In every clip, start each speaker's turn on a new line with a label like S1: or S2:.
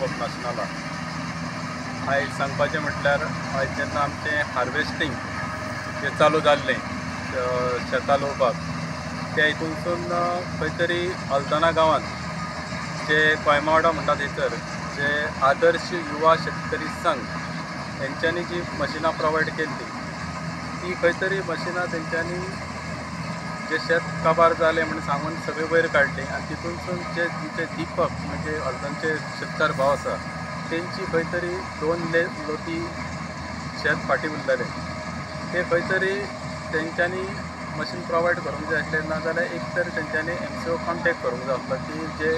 S1: Club of नाशनाला. आयज सांगपाचें म्हटल्यार आयज जेन्ना आमचें हार्वेस्टींग जें चालू जाल्लें शेतां लोवपाक, त्या हितूनसून खंय तरी अल्ताना गांवांत जे कोयमावाडा म्हणटा थंयसर जे आदर्श युवा शेतकरी संघ हेंच्यांनी जी मशिनां प्रोवायड केल्ली ती खंय तरी मशिनां तेंच्यांनी जे शेत काबार जालें म्हण सांगून सगळें वयर काडली आनी तितूनसून जे तुमचे दीपक म्हणजे हळदणचे शेतकार भाव आसा तेंची खंय तरी 2 लोटी शेत फाटीं उरलेलें ते खंय तरी तेंच्यांनी मशीन प्रोवायड करूंक जाय आसलें, नाजाल्यार एक तर तेंच्यांनी MCO contact करूंक जाय आसलो की जे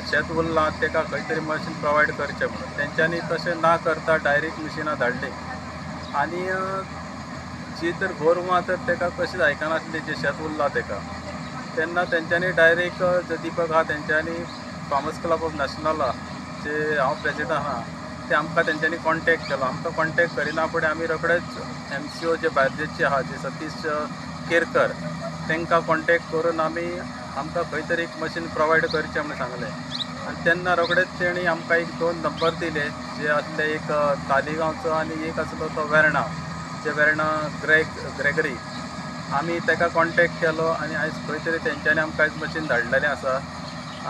S1: शेत उरलां तेका खंय तरी मशीन प्रोवायड करचें म्हणून. तेंच्यांनी तशें ना करता डायरेक्ट मशिनां धाडलीं आनी जी तर गोरवां तर तेका कशीच आयकनासली जें शेत उरलां तेका, तेन्ना तेंच्यांनी डायरेक्ट जे दीपक आहा तेंच्यांनी फार्मर्स क्लब ऑफ नॅशनला जे हांव प्रेजिडंट आहा ते आमकां तेंच्यांनी कॉन्टेक्ट केलो. आमकां कॉन्टेक्ट करिना फुडें आमी रोखडेच MCO जे बार्देसचे आहा जे सतीश केरकर तांकां कॉन्टेक्ट करून आमी आमकां खंय तरी एक मशीन प्रोवायड करचें म्हूण सांगलें आनी तेन्ना रोखडेच तेणी आमकां एक 2 नंबर दिले जे आसले एक तालिगांवचो आनी एक आसलो तो वेर्णा, जे वेर्णा ग्रेगरी. आमी ताका कॉन्टेक्ट केलो आनी आयज खंय तरी तेंच्यांनी आमकां आयज मशीन धाडलेलें आसा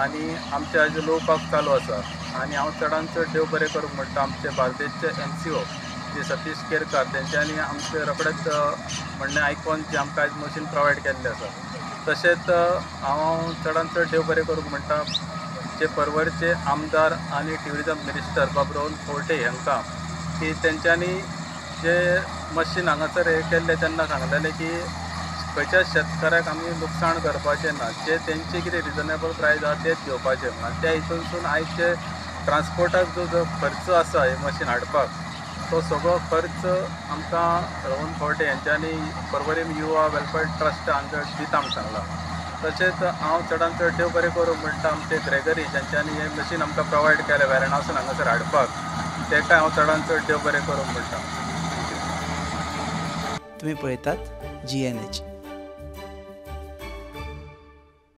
S1: आनी आमचें आयज लोवपाक चालू आसा. आनी हांव चडान चड देव बरें करूंक म्हणटा आमचे बार्देसचे MCO जे सतीश केरकार तेंच्यांनी आमचें रोखडेच म्हणणें आयकोन जे आमकां आयज मशीन प्रोवायड केल्लें आसा. तशेंच हांव चडान चड देव बरें करूंक म्हणटा जे पर्वरचे आमदार आनी ट्युरिजम मिनिस्टर बाब रोहन खंवटे हांकां की तेंच्यांनी जे मशीन हांगासर हें केल्लें तेन्ना सांगलेलें की खंयच्याच शेतकाराक आमी लुकसाण करपाचें ना, जे तेंचे कितें रिजनेबल प्रायस आहा तेच घेवपाचें म्हणून. आनी त्या हितूनसून आयज जे ट्रान्सपोर्टाक जो जो खर्च आसा हे मशीन हाडपाक तो सगळो खर्च आमकां रोहन खंवटे हेंच्यांनी पर्वरी युवा वेलफेअर ट्रस्ट हांगा दिता म्हूण सांगलां. तशेंच हांव चडान चड देव बरें करूं म्हणटा आमचे ग्रेगरी ज्यांच्यांनी हें मशीन आमकां प्रोवायड केलें वेर्णासून हांगासर हाडपाक, तेका हांव चडान चड देव बरें करूंक म्हणटा.
S2: तुमी पळयतात GNH.